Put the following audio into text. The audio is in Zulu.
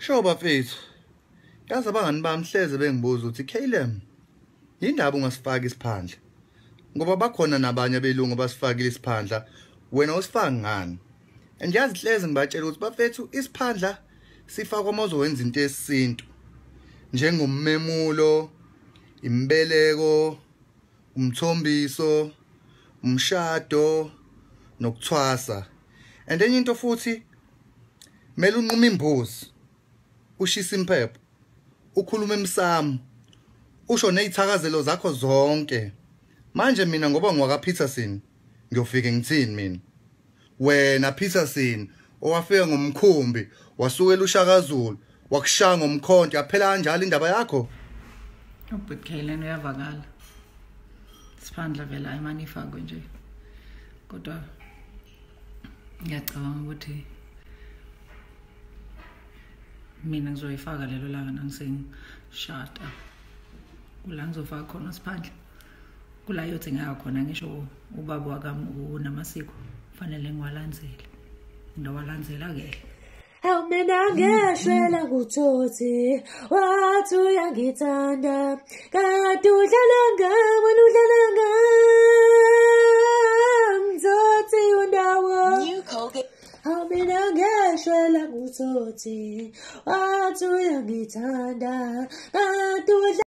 Sho bafethu, yazi abangani bami hleze bengibuza ukuthi KLM yindaba ungasifaki isiphandla, ngoba bakhona nabanye abelungu abasifakile isiphandla, wena usifaka ngani? And yazi hleze ngibatshela ukuthi bafethu isiphandla sifakwa uma uzowenza into yesintu njengommemulo, imbeleko, umthombiso, umshado nokuthwasa. And enye into futhi, kumele unqume imbuzi, ushise impepho, ukhulume emsamo, usho nezithakazelo zakho zonke. Manje mina ngoba ngiwaka Peterson, ngiyofike ngithini mina? Wena Peterson owafika ngomkhumbi wasukela uShaka Zulu wakushaya ngomkhonto, yaphela kanjalo indaba yakho. Ubhuti Kaylen uyavakala. Siphandla vele ayimane ifakwe nje. Kodwa ngiyacabanga ukuthi mina ngizoyifaka lelo langa nangisengishada. Kula ngizofaka khona siphandla. Kula yothi ngaya khona ngisho ubaba wakami unamasiko fanele ngiwalandzele. Ngiwalandzela ke. Hawu mina ngeshela kuthothi wathi uyangithanda, kanti udlala ngami, wena udlala ngami, Mthothi undawo. Hawu mina ngeshela kuthothi wathi uyangithanda, kanti udlala